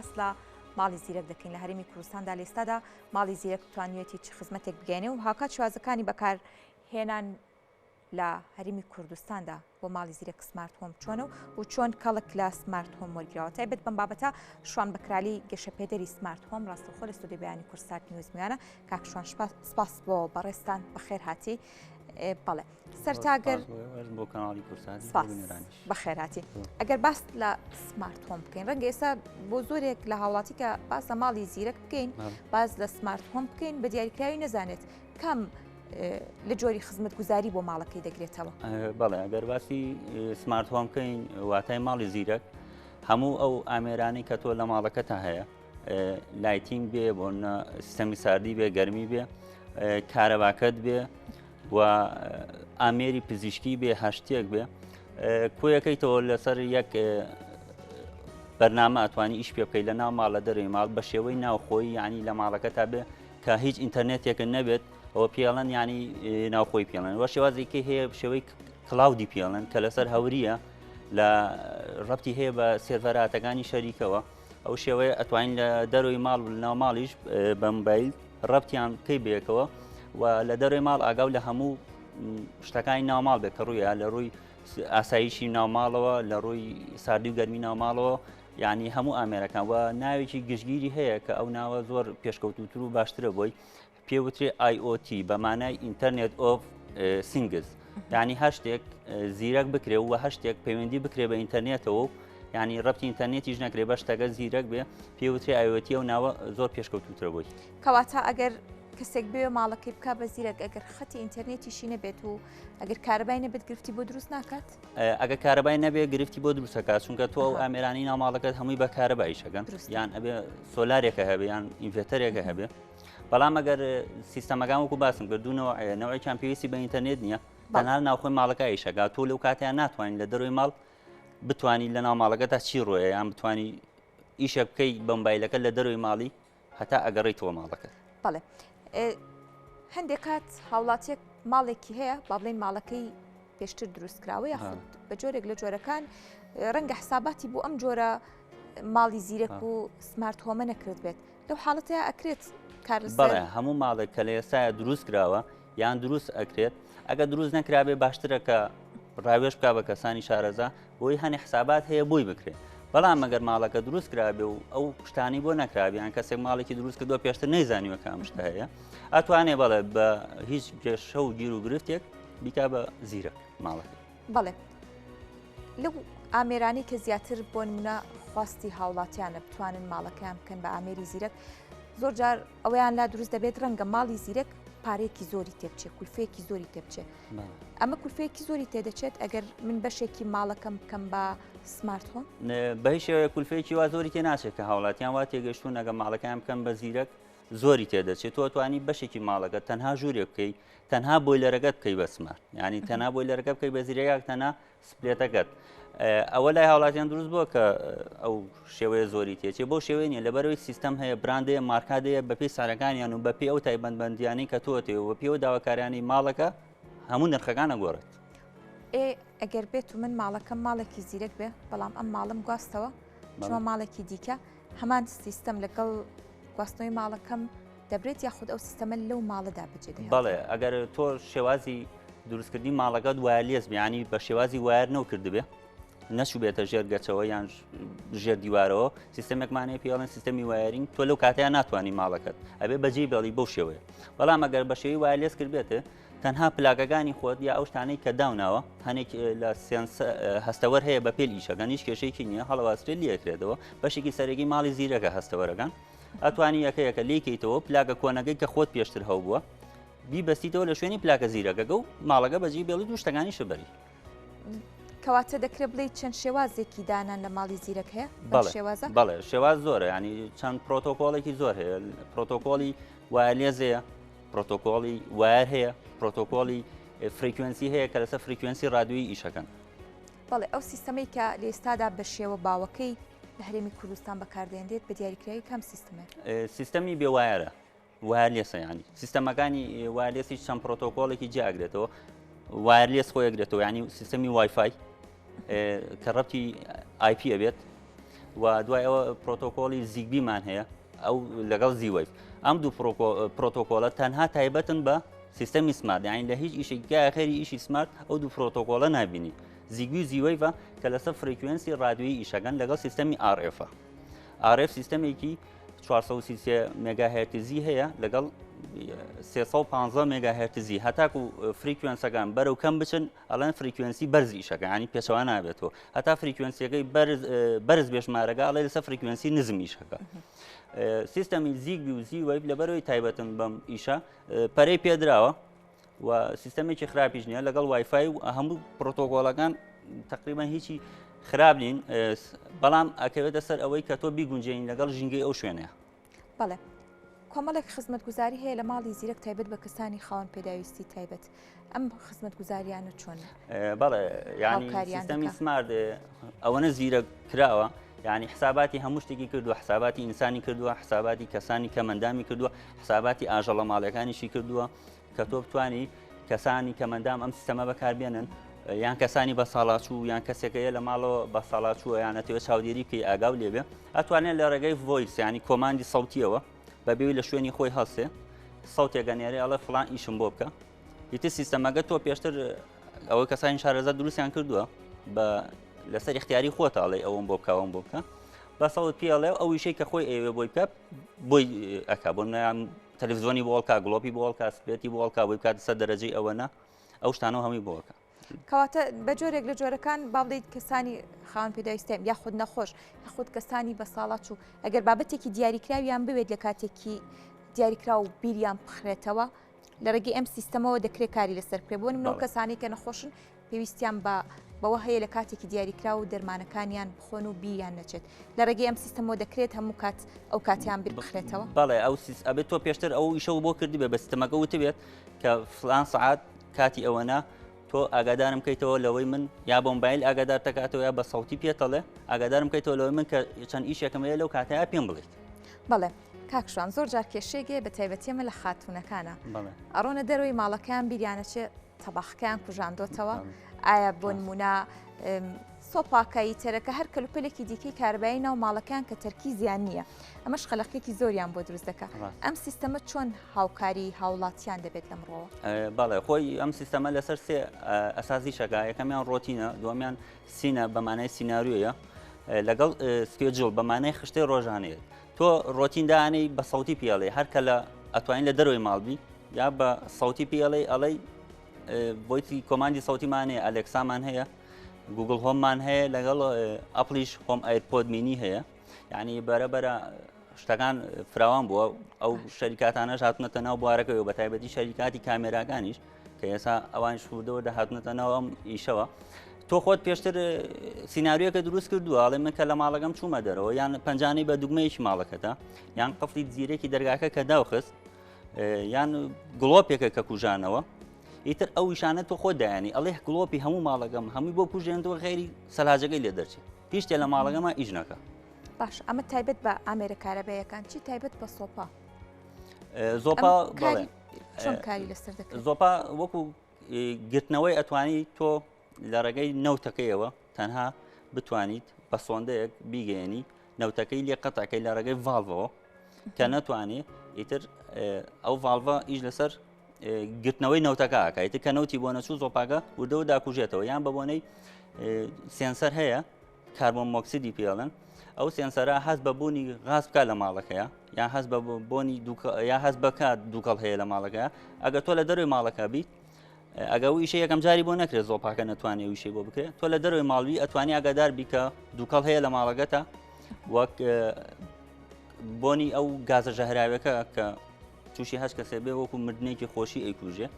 باس لە ماڵی زیرەک دەکەین لە هەرێمی کوردستاندا لێستادا ماڵی زیرەک توانیویەتی چ خزمەتێک بگەێنێ و هاوکات شێوازەکانی بەکارهێنان لە هەرێمی کوردستاندا بۆ ماڵی زیرەک smart home چۆنە و چۆن کەڵک لە smart home وەرگیراوە. تایبەت بەم بابەتە شوان بەکرالی گەشەپێدەری smart home ڕاستەوخۆ لە ستۆدیۆی بەیانی کوردسات نیوز میوانە. کاک شوان سپاس بۆ بەڕێزتان بەخێرهاتی. بەڵێ سەرتاگەر بۆ کەناڵی کوردسات بەخێرهاتی. ئەگەر باس لە smart home بکەین ڕەنگە ئێستا بۆ زۆرێک لە هاوڵاتی کە باس لە ماڵی زیرەک بکەین باس لە smart home بکەین بە دیاریکراوی نەزانێت کام لە جۆری خزمەتگوزاری بۆ ماڵەکەی دەگرێتەوە؟ بەڵێ ئەگەر باسی smart home بکەین واتای ماڵی زیرەک هەموو ئەو ئامێرانەی کە تۆ لە ماڵەکەتا هەیە lighting بێ بۆ سیستەمی ساردی بێ گەرمی بێ کارەباکەت بێ و ئامێری پزیشکی بێ هەشتێک بێ کۆیەکەیتەوە لەسەر یەک بەرنامە ئەتوانی ئیش پێ بکەیت لە ناو ماڵ لە دەروی ماڵ بە شێوەی ناوخۆی یعنی لە ماڵەکە تا بێ کە هیچ ئینتەرنێتێکە نەبێت ئەوە پێڵەن ینی ناوخۆی پێڵێن وە شێوازێکی هەیە شێوەی cloud ی پێڵێن کە لەسەر هەوریە لە ڕەتی هەیە بە سێرڤەراتەکانی شەریکەوە ئەو شێوەیە ئەتوانین لە دەروی ماڵ و ناو ماڵیش بە مۆبایل ڕەتیان کەی بێکەوە و لە دەروی ماڵ ئاگاو لە هەموو شتەکانی ناوماڵ بێت کە ڕوویە لە ڕووی ئاسایشی ناوماڵەوە لە ڕووی ساردی و گەرمی ناوماڵەوە یعنی هەموو ئامێرەکان و ناوێکی گشتگیری هەیە کە ئەو ناوە زۆر پێشکەوتوتر و باشترە بۆی پێوترێ IoT بە مانای Internet of Things یعنی هەر شتێک زیرەک بکرێ و هەر شتێک پەیوەندی بکرێ بە ئینتەرنێتەوە و ینی ڕەتی ئینتەرنێتیش نەکرێ بە شتەکە زیرەک بێ پێوترێ IoT و ناوە زۆر پێشکەوتوترە بۆی. کەواتە ئەگەر کەسێک بێ ماڵەکەی بک بە زیرەک ئەگەر خەتی ئینتەرنێتیشی نەبێت و ئەگەر کارەبای نەبێت گرفتی بۆ دروست ناکات؟ ئەگە کارەبای نەبێ گرفتی بۆ دروستەکات چونکە تۆ ئەو ئامێرانی ناو ماڵەکەت هەمووی بە کارەبا ئیشەکەن یان ئەبێ سۆلارێکە هەبێ یان ئینڤێتەرێکە هەبێ بەڵام ئەگەر سیستەمەکان وەکو باسم کرد دوو نەوەیەکیان پێویستی بە ئینتەرنێت نییە تەنها ناوخۆی ماڵەکە ئیشەکە تۆ لەو کاتیان ناتوانین لە دەروی ماڵ بتانی لە ناو ماڵەکە تا چی ڕۆیە یان بتانی ئیشە بکەیت بە مۆبایلەکە لە دەروی ماڵی هەتا ئەگەڕیتەوە ماڵەکەت. بەڵێ هەندێک کات هاوڵاتیەک ماڵێکی هەیە با بڵێن ماڵەکەی پێشتر دروست کراوە یاخود بە جۆرێک لە جۆرەکان ڕەنگە حساباتی بۆ ئەم جۆرە ماڵی زیرەک و smart home ە نەکرد بێت لەو حاڵەتەیە ئەکرێت کار بەڵێ هەموو ماڵێک کە لە ئێستایا دروست کراوە یان دروست ئەکرێت ئەگەر دروست نەکرابێ باشترە کە ڕاوێژ بکا بە کەسانی شارەزا بۆی هەنێ حسابات هەیە بۆی بکرێت بەڵام مەگەر ماڵەکە دروست کرابێ و ئەو شتانی بۆ نەکرابێ یان کەسێک ماڵێکی دروست کردووە پێشتر نەیزانیوە کە ئەم شتە هەیە ئەتوانێ بەڵێ بە هیچ کێشە و گیر و گرفتێک بیکا بە زیرەک ماڵەکە. بەڵێ لەو ئامێرانەی کە زیاتر بۆ نمونە خواستی هاوڵاتیانە بتوانن ماڵەکەیان بکەن بە ئامێری زیرەک زۆر جار ئەوەیان لا دروست دەبێت ڕەنگە ماڵی زیرەک پارێکی زۆری تێبچێت کولفەیەکی زۆری تێبچێت ئەمە کولفەیەکی زۆری تێدەچێت ئەگەر من بەشێکی ماڵەکەم بکەم بە smart home بە هیچ شێوەیە کولفەیەکی وا زۆری تێ ناچێت کە هاوڵاتیان وا تێگەشتون ئەگە ماڵەکەیان بکەن بە زیرەک زۆری تێدەچێت تۆ توانی بەشێکی ماڵەکە تەنها ژوورێک بکەی تەنها boiler ەکەت بکەی بە smart ینی تەنها boiler ەکە بکەی بە زیرەک تەنها split ەکەت ئەوە لای هاوڵاتیان دروست بووە کە ئەو شێوەیە زۆری تێچێ بۆ شێوەی نیە لەبەرەوەی سیستەم هەیە براندەیە مارکادەیە بەپێی سارەکانیان و بەپێی ئەو تایبەتمەندیانەی کە تۆ تێ و پێوە داواکاریانی ماڵەکە هەموو نرخەکان ئەگۆڕێت. ئێ ئەگەر بێت و من ماڵەکەم ماڵێکی زیرەک بێ بەڵام ئەم ماڵم گواستەوە چوە ماڵێکی دیکە هەمان سیستەم لەگەڵ گواستنەوەی ماڵەکەم دەبرێت یاخود ئەو سیستەمە لەو ماڵەدا بەجێ دەهێڵرێت؟ بەڵێ ئەگەر تۆ شێوازی دروستکردنی ماڵەکەت wireless بێ یانی بە شێوازی wire نەو کردبێ نەچووبێتە ژێر گەچەوە یان ژێر دیوارەوە سیستەمێکمان هەیە پێڵێن سیستەمی wiring تۆ لەو کاتەیان ناتوانانی ماڵەکەت ئەبێ بەجێ بێڵی بەو شێوەیە بەڵام ئەگەر بە شێوەی wireless کردبێت تەنها پلاکەکانی خۆت یا ئەو شتانەی کە داوناوە هەنێک لە sense هەستەوەر هەیە بە پێل ئیشەکەن هیچ کێشەیەکی نییە هەڵەواسرێت لێکرێتەوە بەشێکی سەرەکی ماڵی زیرەکە هەستەوەرەکان ئەتوانی یەکە یەکە لێکەیتەوە پلاکە کۆنەکەی کە خۆت پێشتر هەبووە بیبەستیتەوە لە شوێنی پلاکە زیرەکەکە و ماڵەکە بەجی بێڵیت و شتەکانی شبەری. کەواتە دەکرێت بڵێ چەند شێوازێکی دانان لە ماڵی زیرەک هەیە شێوازە بەڵێ شێواز زۆرە ینی چەند پرۆتۆکۆڵێکی زۆر هەیە پرۆتۆکۆڵی wireless ەیە پرۆتۆکۆڵی wire هەیە پرۆتۆکۆڵی frequency هەیە کە لەسەر frequency ڕادیۆیی ئیشەکەن. بەڵێ ئەو سیستەمەی کە لە ئێستادا بە شێوە باوەکەی لە هەرێمی کوردستان بەکاردێنرێت بە دیاریکراوی کام سیستمە؟ سیستەمی بێ wire ە wireless ە ینی سیستەمەکانی wireless ی چەند پرۆتۆکۆڵێکی جیاگرێتەوە wireless خۆی ئەگرێتەوە ینی سیستەمی وایفای کە ڕەتی IP ئەبێت. و دوای ئەوە پرۆتۆکۆلی Zigbee مان هەیە ئەو لەگەڵ Z-Wave. ئەم دوو پرۆتۆکۆلە تەنها تایبەتن بە سیستەمی smart، یانی لە هیچ ئیشێکی خێری ئیشی smart ئەو دوو پرۆتۆکۆلە نابینی. Zigbee و Z-Wave ە کە لەسەر frequency ڕادیۆیی ئیشەکەن لەگەڵ سیستەمی RF. RF سیستەمێکی 433 مێگاهێرتزی هەیە لەگەڵ 315 مێگاهێرتزی، هەتاکو frequency ەکان بەرەو کەم بچن ئەڵێن frequency بەرز ئیشەکە، ینی پێچەوان نابێتەوە. هەتا frequency ەکەی بەرز بێژمارەکە ئەڵێ لەسەر frequency نزم ئیشەکە. سیستەمی Zigbee و Z-Wave لەبەرەوەی تایبەتن بەم ئیشە پەرەی پێدراوە و سیستەمێکی خراپیش نییە لەگەڵ وایفای و هەموو پرۆتۆکۆڵەکان تقریبا هیچی خراپ نین، بەڵام ئەکەوێتە سەر ئەوەی کە تۆ بیگونجێنی لەگەڵ ژینگەی ئەو شوێنەیە. بەڵێ کۆمەڵێک خزمەتگوزاری هەیە لە ماڵی زیرەک تایبەت بە کەسانی خاوەن پێداویستی تایبەت، ئەم خزمەتگوزاریانە چۆن؟ بەڵێ، ینی سیستەمی smart ئەوەنە زیرەک کراوە، یعنی حساباتی هەموو شتێکی کردووە، حساباتی ئینسانی کردووە، حساباتی کەسانی کەمەندامی کردووە، حساباتی ئاژەڵە ماڵەکانیشی کردووە کە تۆ بتانی کەسانی کەمەندام ئەم سیستەمە بەکاربێنن، یان کەسانی بە ساڵاچوو یان کەسێکەیە لە ماڵەوە بە ساڵاچووە یان ئەتەوێت چاودێری بکەی ئاگاو لێبێ، ئەتوانێت لە ڕێگەی voice ینی command ی سەوتیەوە بەبێ لە شوێنی خۆی هەڵسێ سەوتێکە نێرێ ئەڵێ فلان ئیشم بۆ بکە. ئیتر سیستەمەکە تۆ پێشتر ئەوەی کەسانی شارەزا دروستیان کردووە بە لەسەر اختیاری خۆتە ئەڵێ ئەوم بۆ بکە ئەوم بۆ بکە، بە سەوت پێڵێ ئەو ئیشەی کە خۆی ئەیەوێ بۆی بکە بۆی ئەکا. بۆ نمونە تەلەڤیزیۆنی بۆ هەڵکا، گڵۆپی بۆ هەڵکا، split ی بۆ هەڵکا، بۆی بکات سەر دەرەجەی ئەوەنە، ئەو شتانەوە هەمووی بۆ ئەکا. کەواتە بە جۆرێک لە جۆرەکان با بڵێیت کەسانی خاوەن پێداویستیم یاخود نەخۆش یاخود کەسانی بەساڵاچوو ئەگەر بابەتێکی دیاریکراویان بوێت لە کاتێکی دیاریکراو بیریان بخرێتەوە لە ڕێگەی ئەم سیستەمەوە دەکرێت کاری لەسەر بکرێت. بۆ نمونە کەسانی کە نەخۆشن پێویستیان بە بەوە هەیە لە کاتێکی دیاریکراو و دەرمانەکانیان بخۆن و بیریان نەچێت، لە ڕێگەی ئەم سیستەمەوە دەکرێت هەموو کات ئەو کاتیان بیر بخرێتەوە. بەڵێ، ئەو ئەبێت تۆ پێشتر ئەو ئیشەوە بۆ کردبێ بە سیستەمەکە وتبێت کە فلان سعات کاتی ئەوەنە تۆ ئاگادارم کەیتەوە لەوەی من یا بۆ مۆبایل ئاگادار دەکاتەوە یا بە سەوتی پێتەڵێ ئاگادارم کەیتەوە لەوەی من کە چەند ئیشێکم هەیە لەو کاتەیە پێم بڵێیت. بەڵێ کاک شوان، زۆر جار کێشەیەک هەیە بە تایبەتی ئەمە لە خاتوونەکانە ئەڕۆنە دەرەوەی ماڵەکەیان بیریانەچێ تەباخەکەیان کوژاندۆتەوە، ئایا بۆ نمونە سۆپاکە یتەرەکە هەر کەلوپەلێکی دیکەی کارەبایی ناو ماڵەکان کە تەرکیزیان نییە، ئەمەش خەلقێکی زۆریان بۆ دروست دەکات. ئەم سیستەمە چۆن هاوکاری هاوڵاتیان دەبێت لەمڕۆوە؟ بەڵێ، خۆی ئەم سیستەمە لەسەر سێ ئەساسی شەکا. یەکەمیان ڕۆتینە، دووەمیان scene ە بە مانای سیناریۆیە، لەگەڵ schedule بە مانای خشتەی ڕۆژانەیە. تۆ ڕۆتین دانەی بە سەوتی پێڵێ هەر کە لە ئەتوانین لە دەرەوەی ماڵ بی یا بە سەوتی پێڵێ ئەڵێ voice ی command ی سەوتیمان هەیە، Alexa مان هەیە، Google Home مان هەیە، لەگەڵ Apple یش Home AirPod mini هەیە. یعنی بەرەبەرە شتەکان فراوان بووە، ئەو شەریکاتانەش هاتنەتە ناو بوارەکەەوە، بە تایبەتی شەریکاتی کامێراکانیش کە ئێسا ئەوان شوردەوە دەهاتنەتە ناو ئەم ئیشەوە. تۆ خۆت پێشتر سیناریۆکە دروست کردووە، ئەڵێ من کە لە ماڵەکەم چوومە دەرەوە یان پەنجانەی بە دوگمەیەکی ماڵەکەتە یان قفلی زیرەکی دەرگاکە کە داوخست یان گڵۆپێکە کە کوژانەوە، ئیتر ئەو ئیشانە تۆ خۆت دایانی ئەڵێ گڵۆپی هەموو ماڵەکەم هەمووی بۆ کوژێنەوە غێری سەلاجەکەی لێ دەرچێت، هیچ شتێ لە ماڵەکەما ئیش نەکە. باش، ئەمە تایبەت بە ئامێرە کارەبایەکان، چی تایبەت بە سۆپا؟ زۆپا چۆن کاری لەسەر دەکرێت؟ زۆپا وەکو گرتنەوەی ئەتوانی تۆ لە ڕێگەی نەوتەکەیەوە تەنها بتوانیت بە سۆندەیەک بیگەیەنی نەوتەکەی لێ قەتعەکەی لە ڕێگەی valve ەوە کە نەتوانێ ئیتر ئەو valve ە ئیش لەسەر گرتنەوەی نەوتەکە ئاکایتر کە نەوتی بۆ نەچوو زۆپاکە وردەوە داکوژێتەوە. یان بە بۆنەی sensor هەیە کاربۆن مۆکسیدی پێڵن، ئەو sensor ە هەست بە بوونی غاز بکات لە ماڵەکەیە یان هەست بە بۆنی یا هەست بکات دووکەڵ هەیە لە ماڵەکە. ئەگەر تۆ لە دەروی ماڵەکە بیت، ئەگە ئەو ئیشە یەکەم جاری بۆ نەکرێت زۆپاکە نەتوانێت ئەو ئیشەی بۆ بکرێت، تۆ لە دەروی ماڵوی ئەتوانی ئاگادار بی کە دووکەڵ هەیە لە ماڵەکەتە، وەک بۆنی ئەو گازە ژەهراوەکە کە تووشی هەش کەسێ بێ وەکو مردنێکی خۆشی ئەیکوژێ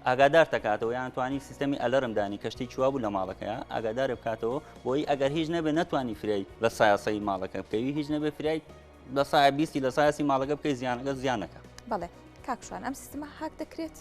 ئاگادار دەکاتەوە. یان توانی سیستەمی alarm دانی کەشتی چوا بوو لە ماڵەکەیە ئاگادار بکاتەوە بۆی ئەگەر هیچ نەبێ نەتوانی فریای لە سایاسەی ماڵەکە بکەوی، هیچ نەبێ فریای لە سایە 20 لە سایەسی ماڵەکە بکەی زیانەکە زیانەکە. بەڵێ کاک شوان، ئەم سیستمە هاک دەکرێت؟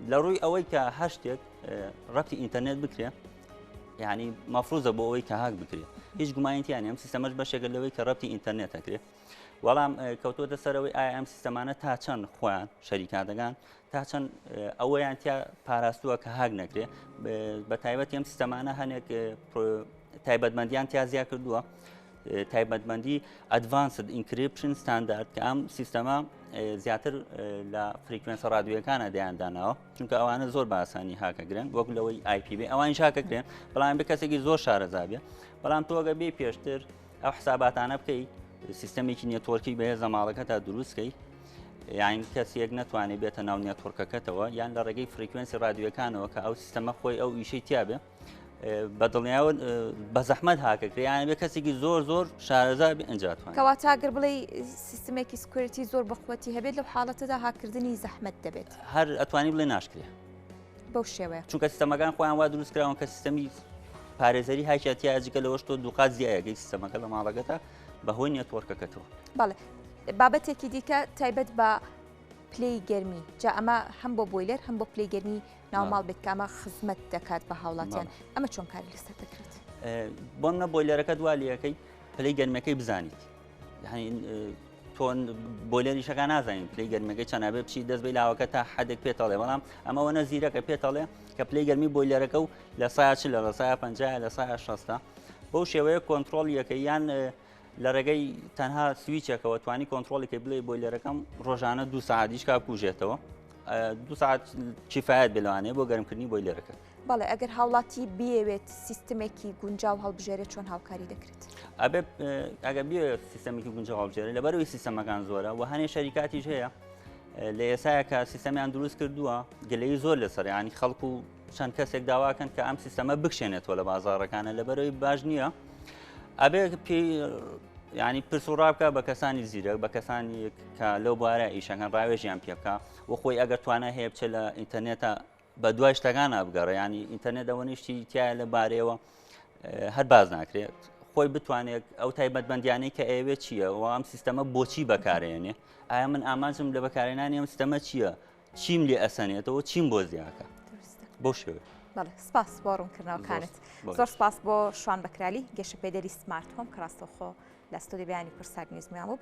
لە ڕووی ئەوەی کە هەر شتێک ڕەبتی ئینتەرنێت بکرێ یعنی مەفروزە بۆ ئەوەی کە هاک بکرێت، هیچ گومانیتیان ئەم سیستەمەش بەشێکە لەوەی کە ڕەبتی ئینتەرنێت دەکرێت. وەڵام کەوتوەتە سەرەوەی ئایا ئەم سیستەمانە تا چەند خۆیان شەریکاتەکان تا چەند ئەوەیان تیا پاراستووە کە هاک نەکرێ. بە تایبەت ئەم سیستەمانە هەنێک تایبەتمەندیان تیا زیا کردووە. تایبەتمەندی Advanced Encryption Standard کە ئەم سیستەمە زیاتر لە frequency ە ڕادیۆیەکانە دەیانداناوە چونکە ئەوانە زۆر بە ئاسانی هاکەگرن وەک لەوەی IP بێ ئەوانیش هاکەکرێن بەڵام بە کەسێکی زۆر شارەزا بێ بەڵام تۆگە بێ پێشتر ئەو حساباتانە بکەی سیستەمێکی network ی بەهێزە ماڵەکە تا دروستکەی یان کەسێک نەتوانێت بێتە ناو network ەکەتەوە یان لە ڕێگەی frequency ڕادیوەکانەوە کە ئەو سیستەمە خۆی ئەو ئیشەی تیاابێ بە دڵنیاوە بە زەحمەت هاکەکرێ یان بێ کەسێکی زۆر زۆر شارەزا بێ ئەنجا توانێت. کەواتە گەر بڵێی سیستمێکی security زۆر بەقوەتی هەبێت لەو حاڵەتەدا هاککردنی زەحمەت دەبێت. هەر ئەتوانی بڵێ ناشکرێ. بەو شێوەیە. چونکە سیستەمەکان خۆیان وا دروست کراون کە سیستەمی پارێزەری هاکیا تیا جگە لەوەش تۆ دووقات زیایەکەی سیستەمەکە لە ماڵەکەتە بەهۆی network ەکەتەوە. بەڵێ بابەتێکی دیکە تایبەت بە پلەی گەرمی جا ئەمە هەم بۆ بۆیلەر هەم بۆ پلەی گەرمی ناوماڵ بێت کە ئەمە خزمەت دەکات بە هاوڵاتیان ئەمە چۆن کاری لەسەر دەکرێت؟ بۆ منە boiler ەکە دوا لەکەی پلەی گەرمەکەی بزانیت تۆن boiler یشەکە نازانین پلەی گەرمەکەی چەنابێ بچی دەست بی لاوەکە تا حدێک پێتەڵێ بەڵام ئەمەوە نە زیرەکە پێتەڵێ کە پلەی گەرمی boiler ەکە و لە سا چ لە سا پ لە سا شەستە بەو شێوەیە کۆنتترۆل یەکە یان لە ڕێگەی تەنها سویچێکەوە توانی کۆنتترۆڵی کە بڵێ boiler ەکەم ڕۆژانە دو ساعتیش کا بکوژێتەوە دو ساعت کیفایەت بلوانێ بۆ گەرمکردنی boiler ەکە. بەڵێ ئەگەر هاوڵاتی بیەوێت سیستمێکی گونجاو هەڵبژێرێت چۆن هاوکاری دەکرێت؟ ئەبێ ئەگەر بیەوێت سیستەمێکی گونجاو هەڵبژێرێت لەبەرەوەی سیستەمەکان زۆرە و هەنێ شەریکاتیش هەیە لە ئێسایە کە سیستەمیان دروست کردووە گلەی زۆر لەسەر ینی خەڵک و چەند کەسێک داواکەن کە ئەم سیستەمە بکشێنێتەوە لە بازاڕەکانە لەبەرەوەی باش نییە ئەبێ پێی ینی پرس و ڕابکە بە کەسانی زیرەک بە کەسانی کە لەو بارە ئیشەکان ڕاوێژیان پێ بکە و خۆی ئەگەر توانای هەیە بچێت لە ئینتەرنێتە بە دوای شتەکان بگەڕێ ینی ئینتەرنێت ئەوە نیشتی تایە لە بارەیەوە هەر باز ناکرێت خۆی بتوانێت ئەو تایبەتمەندیانەی کە ئەوێ چییە و ئەم سیستەمە بۆچی بەکارێنێ ئایا من ئامانجم لە بەکارێنانی ئەم سیستەمە چییە چیم لێ ئەسەنێتەوە چیم بۆ زیاکە بۆ شێوێ بەڵێ سپاس بۆ ڕوونکردنەوەکانت زۆر سپاس بۆ شوان بەکرالی گەشەپێدەری smart home کە ڕاستەوخۆ لە ستۆدیۆ بەیانی کوردسات نیوز میوان بوو.